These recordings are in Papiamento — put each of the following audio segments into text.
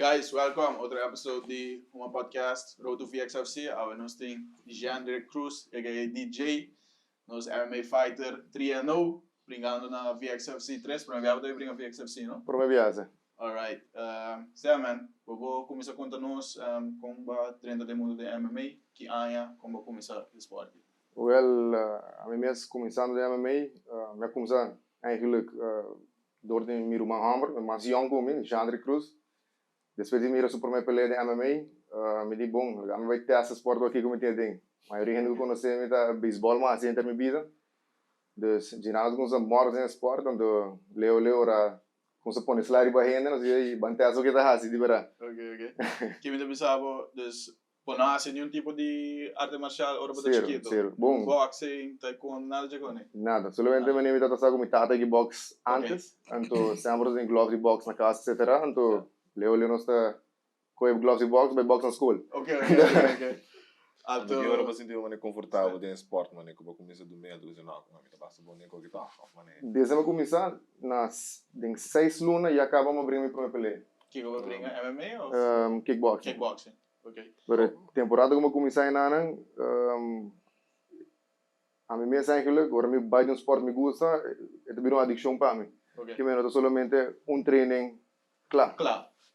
Guys, welcome. Otro episode di Huma Podcast, Road to VXFC. Awe nos tin Jeandre Cruz, aka DJ, nos MMA fighter 3-0, bringando na VXFC 3. Prome biaha bo ta bringa VXFC, no? Prome biaha, si. Alright. Sea man, bo por cuminsa conta nos con bo a drenta den mundo den MMA, ki aña, con bo a cuminsa e sport? Well, ami mes cuminsando den MMA, mi a cuminsa eigenlijk Dor di mi ruman hòmber, mi mas yòn ku mi, Jeandre Cruz. Despues di mira su promé pelea den MMA, mi di, Bon, laga mi bai tèst e spòrt aki ku mi tin aden. Mayoria hende ku konosé mi ta beisbòl mas hasi henter mi bida. Dus, djina nos kumsa mòrdu den e spòrt, anto leu leu ora kumsa pone sla riba hende, nos di, Ey, ban tèst loke ta hasi di bèrdat. Ok, ok. Ki mi ta bisa bo, dus Bo no hasi niun tipo di arte marcial ora bo ta Cero, chikito? cero. Bon. Boxing, taekwondo, nada dje kone? Nada. Solamente manera mi tata sa ku mi tata ki box antes, anto semper nos tin gloves di box na kas etcetera, anto leu leu nos ta kohe gloves di box bai box na skol. Ok, ok, ok, ok. Anto ki ora bo sinti bo manera konfortabel den e sport manera ku bo kuminsa dumel ta bisa no mi ta basta bon den koki tòg òf manera. Desde mi kuminsa na den seis luna ya kaba mi a bringa mi prome pelea. Kiko bo bringa MMA òf? Kickboxing. Kickboxing. Pero e temporada ku mi a kuminsá enanan, ami mes eigenlijk, ora mi bai den un sport mi gusta, e ta bira un adikshon pa mi. Ke no ta solamente un training kla.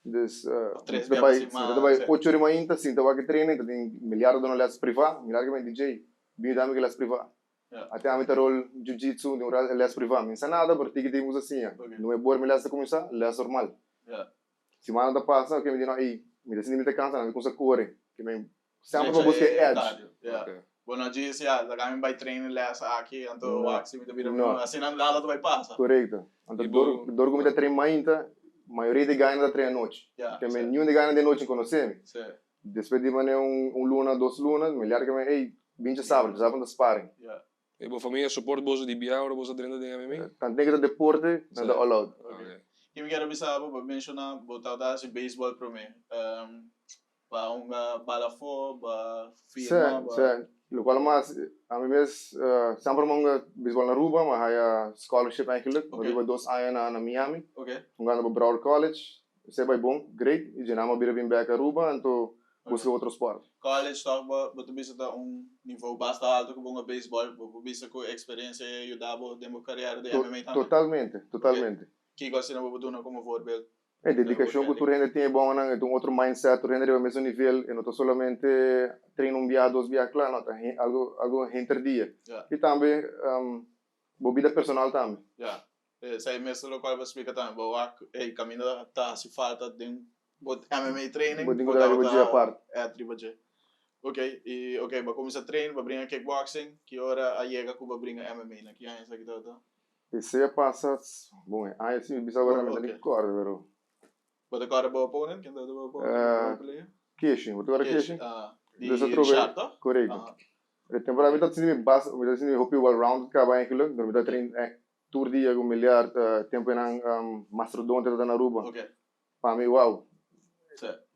Dus, mi ta bai, mi ta bai ocho ora mainta, sinta wak e training, ta tin milyar ta duna les privá, milyar ke mi DJ, bin yuda mi ku e les privá. Ate ami ta rol jiu-jitsu den un les privá. Mi no sa nada, pero tiki tiki mi gusta siña. Nuebe ora mi les ta kuminsá, les normal. Simana ta pasa, oke mi di no ey, mi ta sinti mi ta cansa, mi cuminsa core, ke mi semper pa busca e edge. Yeah. Bo no djis ya, laga mi bay train les aki, anto wak si mi ta bira mihor, asina nada ta bay pasa. Corecto. Anto dor, dor cu mi ta train mainta, mayoria di gainan ta train anochi. Ke mi niun di gainan di anochi conoce mi. Despues di manera un luna, dos luna, mi lera ke mi ey, bin djasabra, djasabra mi ta sparring. E bo famia support boso di bia ora boso a drenta den MMA? Tanten ku ta deporte, nan ta all out. Ok. Ki mi kier a bisa bo, bo menshoná bo tabata hasi beisbòl promé. Bo a hunga bala afó, bo a firma, bo a. Sí, sí. Lokual mas, ami mes semper mi a hunga beisbòl na Aruba, mi a haya scholarship eigenlijk. Mi a biba dos aña na Miami, hungando pa Broward College. Esei bai bon, great, i dje nan a bira bin bek Aruba, anto buska otro sport. College toch bo bo ta bisa ta un nivo basta alto ku bo hunga baseball, bo por bisa ku experiencia ei a yuda bo den bo carera di MMA tambe? Totalmente, totalmente. Kiko asina bo por duna komo voorbeeld? E dedikashon ku tur hende tin e bonnan, e ta un otro mindset, tur hende riba mesun nivel, e no ta solamente train un biaha, dos biaha kla, no, ta algo algo henter dia. I tambe bo bida personal tambe. Esei mes ta lokual bo splika tambe, bo wak ey kaminda ta hasi falta den bo MMA training, Bo tin ku traha riba dje apart. Et riba dje. Ok, i ok, bo a kuminsá train, bo a bringa kickboxing, ki ora a yega ku bo a bringa MMA? Na ki aña esaki tabata? Esei a pasa, bon e aña si mi bisa awor mi ta ni kòrda pero. Bo ta kòrda bo opponent? Ken tabata bo opponent ku bo a pelea? Keshi, bo ta kòrda Keshi? Di Richard toh? Korekto. E temporada mi ta sinti mi basta, mi ta sinti mi hopi well rounded kaba eigenlijk, mi ta train Tur dia ku miliar tempu enan mastrodonte ta na Aruba. Pa mi wow.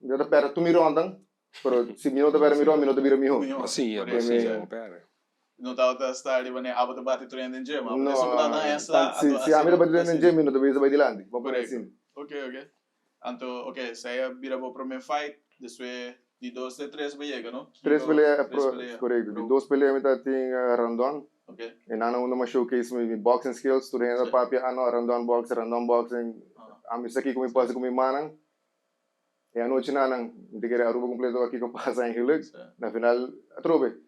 Mi no ta perde tur mi rondan, pero si mi no ta perde mi ronda mi no ta bira miho. Bo siña, bo siña bo perde. No tabata sta riba ne abo ta bati tur hende den dje, ma abo ta esun ku tabata haña sla. Si ami ta bati tur hende den dje mi no ta bisa bai dilanti. Bo pone asin. Ok ok. Anto ok esei a bira bo prome fight, despues di dos te tres bo yega no? Tres pelea, korekto. Di dos pelea mi ta tin rondon. E nan a unda mi a showcase mi boxing skills, tur hende ta papia, ah no, rondon boxing, rondon boxing. Ami sa kiko mi por hasi ku mi mannan. E anochi nan, mi ta kere Aruba kompleto a kiko pasa eigenlijk. Na final atrobe.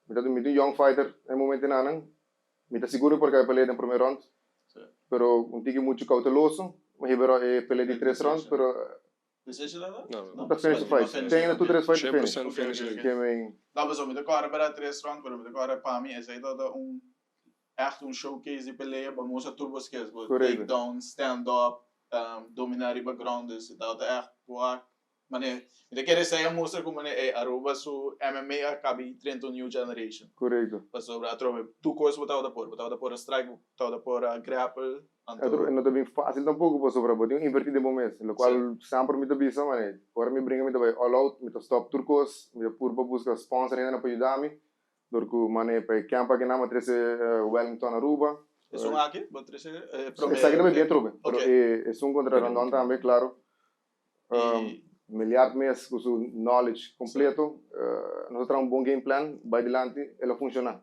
Mi ta mi ta un young fighter na e momento nan. Mi ta sigur mi por kaba e pelea den prome rond, pero un tiki muchu kauteloso. Mi hibero e pelea di tres rond, pero. Decision ta ta? No. Ta finish the fight. Ten na tur tres fight ta finish. 100% finish. Ke men. No, pasobra mi ta kòrda bera tres rond, pero mi ta kòrda pa mi esei tabata un ègt un showcase di pelea pa mustra tur bo skills, bo takedown, stand up, domina riba ground, dus e tabata ègt bo Mane, mi ta kere esei a mustra ku mane ey Aruba su MMA a kabi drenta un new generation. Korekto. Pasobra atrobe tur kos bo tabata por, bo tabata por a strike, bo tabata por a grapple, anto. Atro e no ta bin fácil tampoko pasobra bo tin un invertí den bo mes, lokual semper mi ta bisa mane ora mi bringa mi ta bai all out, mi ta stòp tur kos, mi ta purba buska sponsor hende pa yuda mi, dor ku mane pa e camp aki nan mi a trese Wellington Aruba. Esun aki bo trese e prome. Esaki ta bai bien atrobe, pero esun kontra Rondon tambe klaro. I. Miliard mes ku su knowledge kompleto. Nos a traha un bon game plan bai dilanti, el a funshoná.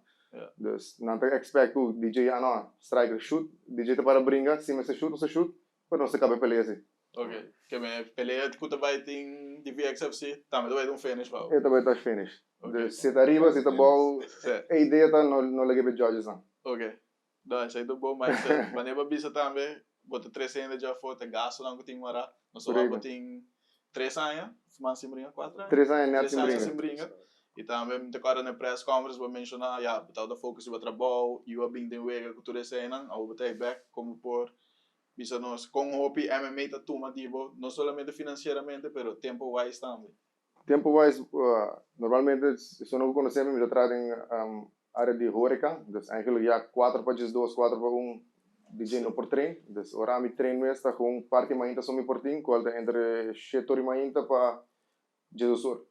Dus nan ta expect ku DJ a no, striker shoot, DJ ta para bringa, si mester shoot nos ta shoot, pero nos ta kaba e pelea si. Ok, ke men e pelea ku ta bai tin di VXFC tambe ta bai ta un finish pa bo? E ta bai ta finish. Dus si ta riba, si ta bou, e idea ta no laga e judges nan. Ok, No, esei ta un bon mindset. Wanneer bo bisa tambe, bo ta trese hende dja afó, ta gastonan ku tin mará. Nos a wak bo tin tres aña mas sin bringa, kuater aña? Tres aña nèt sin bringa. Tres aña sin bringa. I tambe mi ta kòrda na e press conference bo menshoná, ya, bo tabata focus riba trabou, yu a bin den wega ku tur eseinan, awor bo ta ei bèk, kon bo por bisa nos kon hopi MMA ta tuma di bo, no solamente finansieramente, pero tempo wise tambe. Tempo wise, normalmente esun ku konosé mi, mi ta traha den área di horeca, dus eigenlijk ya kuater pa diesdos, kuater pa un DJ no por train, dus ora mi train mes ta gewoon parti mainta so mi por tin, kual ta entre shete ora di mainta pa diesdos or.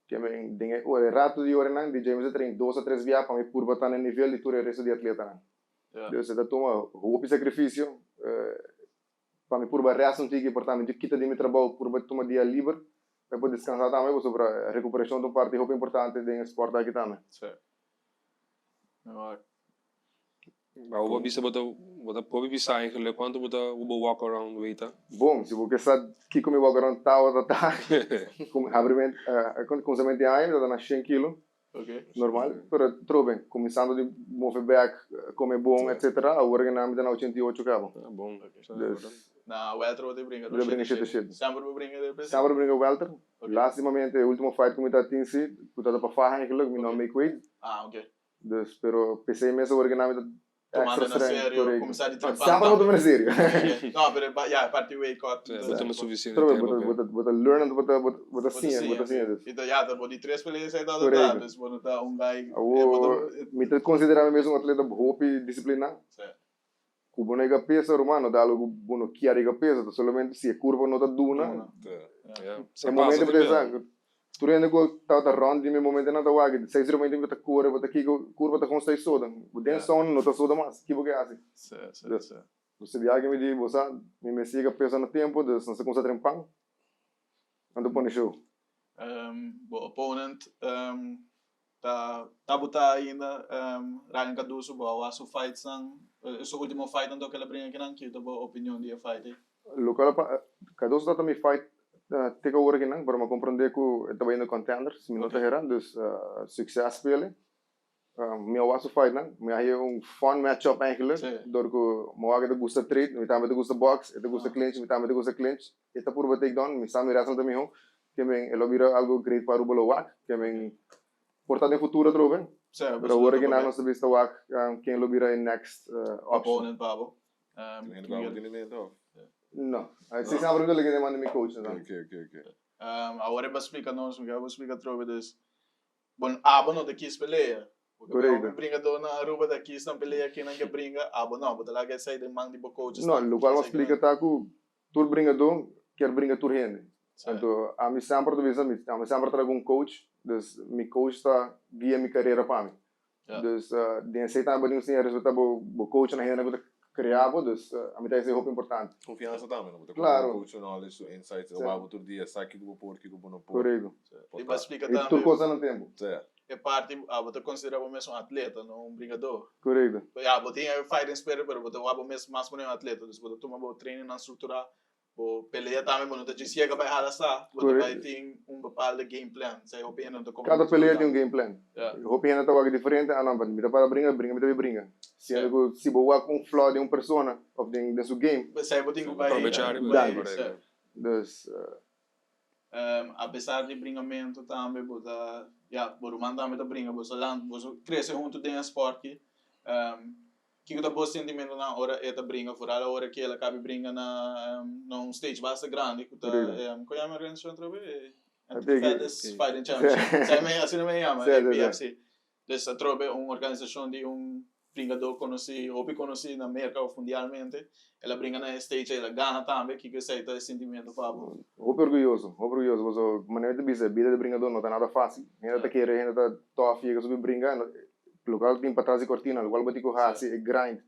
Ke men den e ora, e rato di oranan DJ mester train dos a tres bia pa mi purba ta na e nivel di tur e resto di atletanan. Dus e ta tuma hopi sacrificio. Pa mi purba rest un tiki, por ta mi kita di mi trabou, purba tuma dia liber pa mi por descansa tambe, pasobra recuperacion ta un parti hopi importante den e sport aki tambe. Sí. Mi wak. Ba bo bisa bo ta bo ta hopi bisa eigenlijk cuanto bo ta bo walk around weight ta? Bon, si bo ke sa kiko mi walk around tabata ta, habriment, cuminsament di aña mi tabata na shen kilo. Normal, pero trobe, kuminsando di move bek, kome bon, etcetera, awor ke nan mi ta na 88 kaba. Ah, bon. Dus. Na welter bo ta bringa? Mi ta bringa shete shete. Semper bo bringa den peso? Semper bringa welter. Lastimamente e ultimo fight ku mi ta tin si, ku tabata pa faha eigenlijk, mi no make weight. Ah, ok. Dus, pero pesey mes awor ke nan mi ta Tomando na serio, cuminsa di trepa. Semper bo tuma na serio. No, pero ya, e parti weight cut. Bo tuma suficiente tempo. Bo ta bo ta learn, bo ta bo ta siña, bo ta siña dus. Y ta ya, ta bo di tres pelea esey ta ta, dus bo no ta un guy. Awor, mi ta considera mi mes un atleta hopi disciplina. Cu bo no yega pesa, ruman, no ta algo cu bo no kier yega pesa, ta solamente si e curva no ta duna. E momento bo ta sa, Tur hende ku tabata rònt di mi momentonan ta wak, seis di romente mi ta kore, bo ta kiko, kurpa ta kon sta soda. Bo den sòna no ta soda mas, ki bo ke hasi? Dus, bo sibi algin mi di, bo sa, mi mester yega pesa na tempu, dus nos ta kumsa tren pan, nan ta pone show. Bo opponent ta tabuta ainda, Ryan Cardoso, bo a wak su fightsnan, su ultimo fightnan tok el a bringa kinan, ki ta bo opinion di e fight ei? Loke a Cardoso tabata mi fight te awor akinan, pero mi a comprende cu e ta bayendo contender, si mi no ta hera, dus succes p'ele. Mi a wak su fightnan, mi a haya un fun match up eigenlijk, dor cu mi a wak e ta gusta trade, mi tambe ta gusta box, e ta gusta clinch, mi tambe ta gusta clinch, e ta purba take down, mi sa mi wrestling ta miho, ke men e lo bira algo great pa Aruba lo wak, ke men por ta den futuro atrobe, pero awor akinan nos ta bisa wak ken lo bira e next option. Tin hende ku abo tin in mente of? No. Si sa pregunta lo ke manda mi coach nan. Ok, ok, ok. Awor e ba splika nos, mi ke bo splika atrobe dus. Bon, abo no ta kis pelea. Porque Correcto. hopi bringador na Aruba ta kis nan pelea kinan ke bringa, abo no, bo ta laga esei den man di bo coaches No, nan. lokual bo Esei splika kinan. ta ku tur bringador kier bringa tur hende. Sí. Anto ami semper ta bisa, ami semper traga un coach, dus mi coach ta guia mi karera pa mi. Dus den esei tambe bo tin ku siña respetá bo bo coach nan hendenan ku ta krea bo, dus a mi ta esei hopi importante. Konfiansa tambe no? Bo ta Klaro. konfia bo coach su knowledge, su insights, e wak bo tur dia sa kiko bo por, kiko bo no por. Korekto. I bo a splika I tur tambe kos ta na tempu. Sí. e parti abo ta konsiderá bo mes un atleta, no un bringadó. Korekto. Ya, bo tin e fighting spirit pero bo ta wak bo mes mas manera un atleta, dus bo ta tuma bo trainingnan strukturá. Bo pelea tambe bo no ta djis yega bai hala sa, bo ta bai tin un bepaalde game plan. Esei hopi hende no ta Kada pelea tin un game plan. Hopi hende ta wak diferente, ah no, mi ta para bringa, bringa mi ta bai bringa. Siendo ku si bo wak un flaw den un persona of den su game. Esei bo tin ku bai. Aprovechá riba Danki. Korekto. Dus. Apesar di bringamento tambe bo ta, ya, bo ruman tambe ta bringa, boso lan, boso krese huntu den e sport aki. Kiko ta bo sentimentonan ora e ta bringa, foral ora ku el a kabi bringa na na un stage basta grandi ku ta kon yama e organisacion otra be? Fedis Fighting Championship. Asina mi asina mi a yama, APFC. Dus atrobe un organisacion di un bringador konosí, hopi konosí na Merka of mundialmente, el a bringa na e stage el a gana tambe, kiko esei ta e sentimento pa bo? Hopi orguyoso, hopi orguyoso, pasobra manera mi ta bisa, bida di bringador no ta nada fácil. Hende ta kere, hende ta tòf yega subi bringa, Lokual tin patras di kortina, lokual bo tin ku hasi, e grind.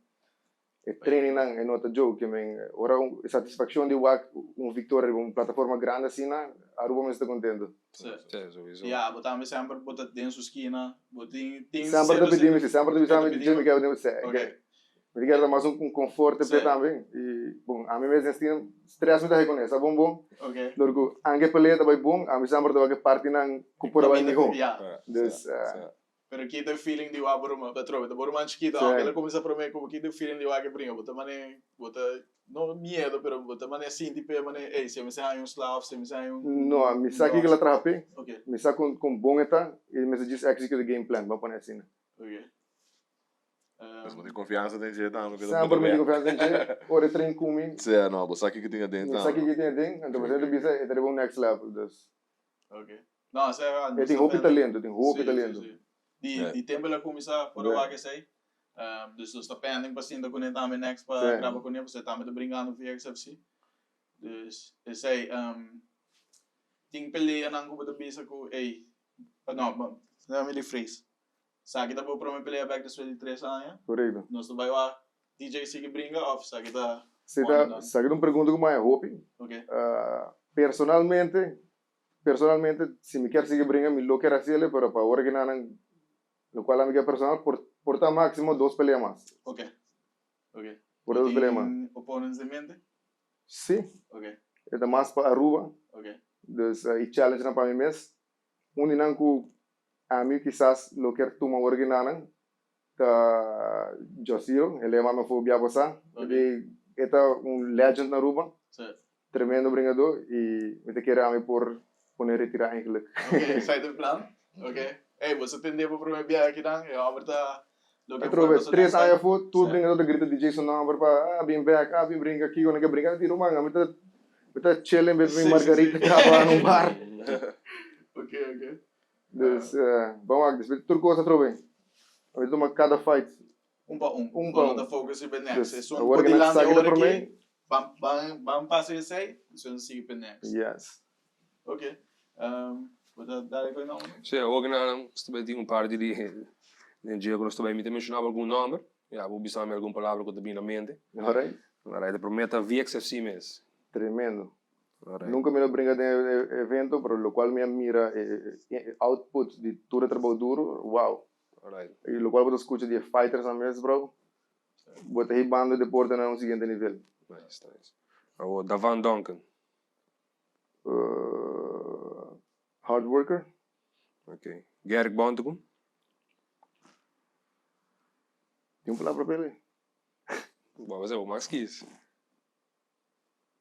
E trainingnan e no ta joke, ke men ora un e satisfaccion di wak un victoria riba un plataforma grandi asina, Aruba mester ta contento. Sí. Sí, sowieso. Ya, bo tambe semper bo ta den su skina, bo tin tin Semper ta cierto pidi mi, si, semper ta bisa E ta mi, pidi Jimmy bo? kier bini, sí, Ok. ke mi ta kier ta mas un un conforte p'e Sí. tambe y bon, ami mes den stina stress mi ta haci con e, sa bon bon, Ok. dor cu anke pelea ta bay bon, ami semper ta wak e partinan cu por a bay Caminda, miho. ya. Dus, Sí, sí. Pero ki ta e feeling di wak bo ruman? Atrobe ta bo ruman chikito, Sí. aunke el a kuminsá promé ku bo, ki ta e feeling di wak e bringa? Bo ta man'é, bo ta, no miedo, pero bo ta man'é sinti p'e man'é, ey, si mi sa haña un sla òf si mi sa haña un No, mi sa kiko el a traha p'e, Ok. mi sa kon kon bon e ta, i mester djis execute e game plan, bo a pone asina. Ok. Pues bo tin konfiansa den dje tambe ku e ta Semper mi tin bèk. konfiansa den dje, ora e train ku mi. Sea, no, bo sa kiko tin aden Mi sa tambe. kiko tin aden, anto bo ta bisa e ta riba un next level, dus. Ok. No, esei a E tin hopi talento, tin hopi talento. Sí, sí, sí. Di, di tempo el a cuminsa por a wak esei. Dus nos ta pending pa sinta cune tambe next pa graba cune, pasobra e tambe ta bringando VXFC. Dus esei, tin peleanan cu bo ta bisa cu ey, no, let me rephrase. Esaki ta bo prome pelea bek despues di tres aña? Correcto. Nos ta bay wak DJ sigui bringa of esaki ta Si ta, esaki ta un pregunta cu mi haya hopi. Ok. Personalmente, Personalmente, si mi kier sigui bringa, mi lo kier haciele, pero pa ora ki nan, locual ami kier personal, por, por ta maximo dos pelea mas. Ok, ok. Por ta dos pelea mas. Tin opponents den mente? Si. Ok. E ta mas pa Aruba. Ok. Dus, e challenge nan pa mi mes. Un di nan cu ami kisas lo kier tuma ora ki nan, Ta Josio, el a yama mi afó bia pasá. Ok. E ta un legend na Aruba. Sí. Tremendo bringadó y mi ta kere ami por pone retirá eigenlijk. Ok, esei ta e plan. Ok. Ey, bo sa tende bo prome biaha akinan, e homber ta loke Atrobe, for tres aña afó, tur Sí. bringadó ta grita DJ su nomber pa, ah, bin bek, ah, bin bringa, kiko nan ke bringa. Mi di, ruman, ami ta, mi ta chilling bebe mi Sí, sí, margarita sí. kaba na un bar. Ok, ok. Dus, ban wak, despues di tur kos atrobe, a tuma kada fight. Un pa un. Un pa un. Bo no ta focus riba e next. Dus, Esun awor por ke nan dilanti sa kita ora prome. ki, ban, ban, ban pasa esei, despues nos sigui pa e next. Yes. Ok. Bo ta dale ku e nomber? Sí, awor ke nan ta bai tin un par di den dje ku nos ta bai, mi ta menshona bo algun nomber, ya bo bisa mi algun palabra ku ta bini na mente. Alright. Alright, e prome ta VXFC mes. Tremendo. Nunca mi no brinca den e evento, pero locual mi a mira e output di tur e trabou duro, wow. Y locual bo ta scucha di e fightersnan mes bro, bo ta hibando e deporte na un siguiente nivel. Nice, nice. Awor, Davan Duncan. Hard worker. Ok. Gerrit Bontekoe. Tin un palabra pa el? Bo a bisa bo mas kies.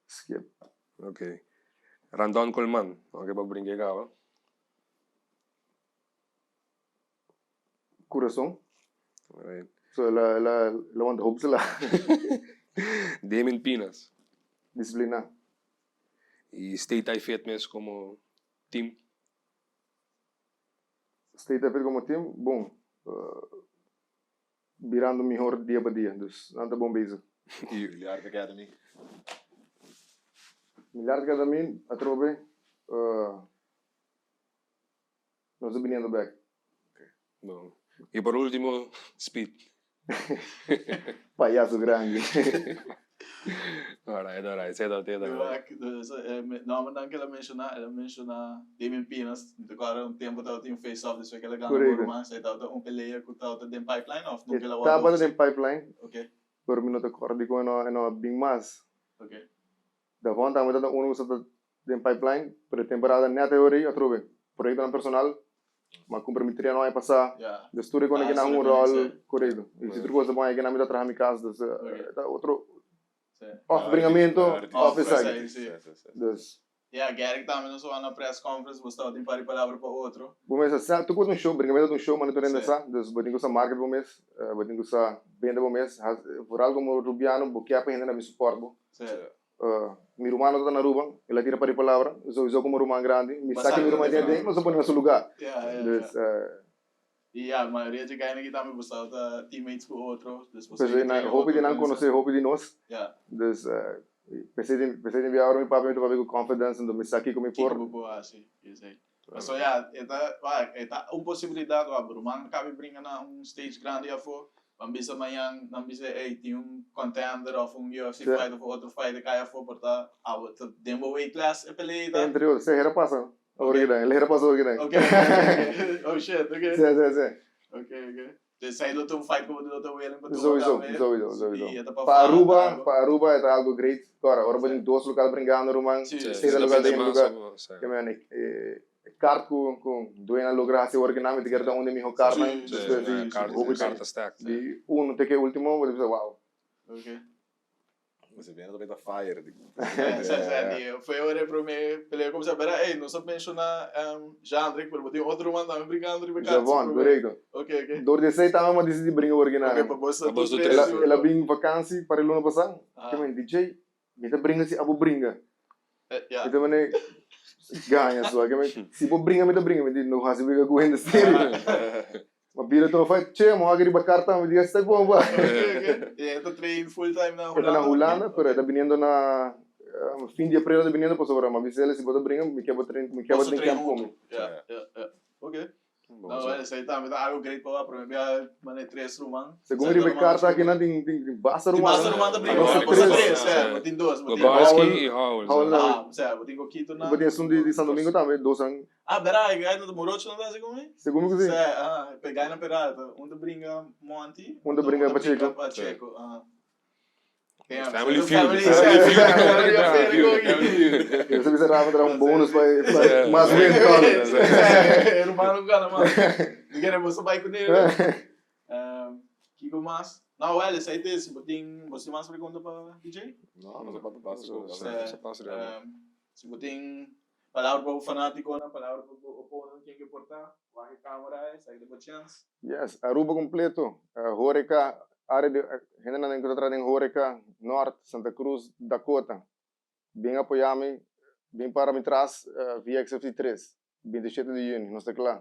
Skip. Ok. Randon Colman. Ok, pa brinca e caba. Curason. Alright. So el a, el a, el a wanta hopi sela. Damien Pinas. Disciplina. Y Stay Tight Fit mes como team. Stay Tight Fit como team, bon. Birando mihor dia pa dia, dus nan ta bon bezig. Miljard Academy. Miljard Academy atrobe nos ta biniendo bek. Bon. Y por ultimo, Speed. Payaso grandi. Alright, alright. Esei ta te ta. Nombernan ku el a menshoná, el a menshoná Damian Pinas. Mi ta kòrda un tempu tabatin un face off despues ku el a gana Buruma. Esei tabata un pelea ku tabata den pipeline òf nunka el a wòrdu E tabata den pipeline, Ok. pero mi no ta kòrda dikon e no a bin mas. Ok. Davon tambe tabata unu ku tabata den pipeline, pero e temporada nèt e ora ei atrobe proyektonan personal, mi a kumpra mi treno aña pasá, dus tur e kos a kina un ròl korekto. I si tur kos ta bon a kina mi ta traha mi kas, dus e ta otro òf bringamento òf esaki. Dus. Ya, Gerrit tambe nos a wak na press conference, bo staba tin par di palabra pa otro. Bo mes a sa, tur kos ta un show, bringamento ta un show, manera tur hende sa, dus bo tin ku sa market bo mes, bo tin ku sa bende bo mes, vooral komo Rubiano bo kier pa hende na bin support bo. Mi ruman no ta na Aruba, el a tira par di palabra, souiso komo ruman grandi, mi sa ke mi ruman tin aden, nos a pone na su lugar. Dus. I ya, mayoria dje gainan aki tambe bo sa ta teammates ku otro, dus bo P'esei nan, hopi di nan konosé hopi di nos, dus p'esei tin p'esei tin bia ora mi papia mi ta papia ku confidence, enton mi sa kiko mi por. Kiko bo por hasi, esei. Pasobra ya, e ta, wak, e ta un posibilidat, wak, bo ruman a kabi bringa na un stage grandi afó. Ban bisa mañan nan bisa ey tin un contender of un UFC fight of otro fight a cay afo por ta abo ta den bo weight class e pelea ta. Entre otro, si hera pasa awor ki dan, el hera pasa awor ki dan. Ok, ok, oh shit, ok. Si, si, si. Ok, ok. Dus esey lo ta un fight cu bo lo ta willing pa tuma Sowieso, tambe. sowieso, sowieso. Y e ta pa Pa fana Aruba, algo. pa Aruba e ta algo great. Ora, ora bo tin dos local bringando ruman, Si, Si, si. seta ta local bende den mas lugar. abo, si. Ke men e kaart ku ku duena logra hasi ora ki nan mi ta kere ta un di miho kaartnan Sí, despues Sí, di kaart, hopi kaart ta sterk. di uno te ke ultimo bo ta bisa wow. Ok. Você vendo também tá fire. Di. Sí, sí, di foi ora e prome pelea kumsa. Pero ey, nos a menciona um, Jandrik, pero bo tin otro man tambe brincando riba kaart. Javon, correcto. Ok, ok. Door di esei tambe mi a disidi bringa ora ki nan. Ok, pa bo sa Pa bo tur sa tres. El a seguro. el a bin vakansi para e luna pasa. Ah. Ke men DJ, Mi ta bringa si abo bringa. Ja. Mi ta mane gaña so. Ke men, si bo bringa mi ta bringa. Mi di no hasi bringa ku hende serio. Ma bira tuma fai, che, mo wak riba karta. Mi di esta bon ba. Oké, oké. I e ta train full time na E ta Hulanda? na Hulanda, pero e ta biniendo na fin di april e ta biniendo pasobra mi a bisa el si bo ta bringa mi ke bo train, mi ke bo Boso den train camp ku mi. huntu. Ja, ja, ja. Oké. No, bueno, esei tambe ta algo great pa wak, prome bia mane tres ruman. Segun riba e karta aki nan tin tin basta Tin ruman. basta ruman ta bringa, Nos bo sa tres. tres, eh, bo tin dos, bo tin Gogolski i Howell. Howell Ah, osea, bo tin Gokito nan. Bo tin esun di San Domingo tambe, dos an. Ah, bera, e guy nan ta morocho nan ta segun mi? Segun mi ku si. Osea, ah, e guy nan Peralta, un ta bringa Monty, Un ta bringa Pacheco. Pacheco, ah. Family Feud. Family Feud. Yo sa bisa Rafa traha un bonus pa mas win con. Hermano gana mas. Di kere boso bai kuné. Kiko mas? No, well, esei te si bo tin bo tin mas pregunta pa DJ? No, no sa papia básiko. Si bo tin palabra pa bo fanátikonan, palabra pa bo opponent ken ke por ta, wak e kamera esaki ta bo chèns. Yes, Aruba completo, horeca, area di hendenan ku ta traha den horeca, Nort, Santa Cruz, Dakota, bin apoya mi, bin para mi tras VXFC 3, 27 di juni, nos ta kla.